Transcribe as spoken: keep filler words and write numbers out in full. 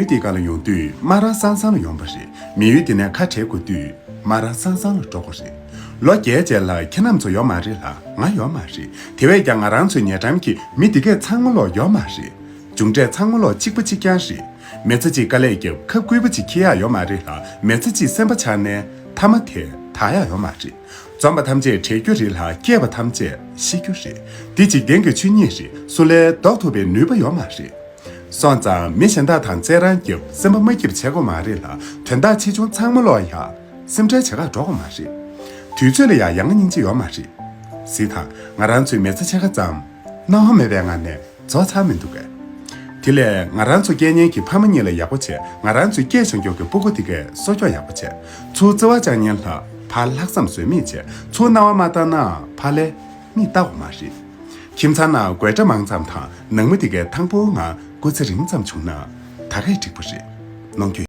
ཡུལ་དེའི་སྒང་ལ་ཡོང་དུས་མ་ར་སང་སང་ལ་ཡོང་པ་རེད། མི་ཡུལ་དེ་ནས་ཁ་བྲལ་དགོས་དུས་མ་ར་སང་སང་ལ་འགྲོ་དགོས་རེད། ལོ་བརྒྱད་རྗེས་ལ་ཁྱེད་རྣམ་ཚོ་ཡོད་མ་རེད་ལ་ང་ཡོད་མ་རེད། དེ་བས་ཀྱང་ང་རང་ཚོའི་ཉེ་འགྲམ་གྱི་མི་དེ་གས་ཚང་མ་ལོག་ཡོད་མ་རེད། མཇུག་འབྲས་ཚང་མ་ལོག་གཅིག་པ་གཅིག་རྐྱང་རེད། མི་ཚེ་གཅིག་དཀའ་ལས་བརྒྱབ་ཁབ་སྐུད་པ་གཅིག་འཁྱེར་ཡག་ཡོད་མ་རེད་ལ་མི་ཚེ་གཅིག་སེམས་པ་ཆགས་ནས་མཐའ་མ་དེ་དག་ཡག་ཡོད་མ་རེད། འཛོམས་པ་ཐམས་ཅད་བྲལ་རྒྱུ་རེད་ལ་སྐྱེས་པ་ཐམས་ཅད་ཤི་རྒྱུ་རེད། འདི་འཇིག་རྟེན་གྱི་ཆོས་ཉིད་རེད། སུ་ལས་ལྡོག་ཐུབ་པའི་ནུས་པ་ཡོད་མ་རེད། སོང་ཙང་མི་གཞན་དག་དང་རྩེད་རང་རྒྱབ་སེམས་པ་མ་སྐྱིད་པ་བྱེད་དགོས་མ་རེད་ལ་དོན་དག་ཆེ་ཆུང་ཚང་མ་ལོག་ཡག་སེམས་ཁྲལ་བྱེད་ག་འགྲོ་དགོས་མ་རེད། དུས་ཚོད་ལ་ཡང་ཡ་ང་སྙིང་རྗེ་ཡོད་མ་རེད། གཟིགས་དང་ང་རང་ཚོའི་མི་ཚེ་ཕྱེད་ཀ་ཙམ་སྣང་བ་མེད་པའི་ངང་ནས་རྫོགས་ཚར་མི་འདུག་གས། དེ་ལས་ང་རང་ཚོ་སྐྱེས་ཉན་གྱི་ཕ་མ་གཉིས་ལ་ཡག་པོ་བྱས། ང་རང་ཚོའི་སྐྱེས་བཞག་མགྱོགས་ཀྱི་སྤུ་གུ་དེ་གས་གསོ་སྐྱོང་ཡག་པོ་བྱས། ཚུར་བརྩེ་བ་བཅངས་ཉན་ལ་ཕར་ལྷག་བསམ་ཟོལ་མེད་བྱས། ཚུར་སྣང་བ་མ་བལྟ་ན་ཕར་ལས་མིག་ལྟ་དགོས་མ་རེད། ཁྱིམ་ཚང་ནང་དགོད་སྒྲ་མང་ཙམ་དང་ནང་མི་དེ་གས་ཐང་པོའི་ངང་སྐུ་ཚེ་རིང་ཙམ་བྱུང་ན་ད་གས་འགྲིག་པ་རེད། ནོངས་འགྱོད།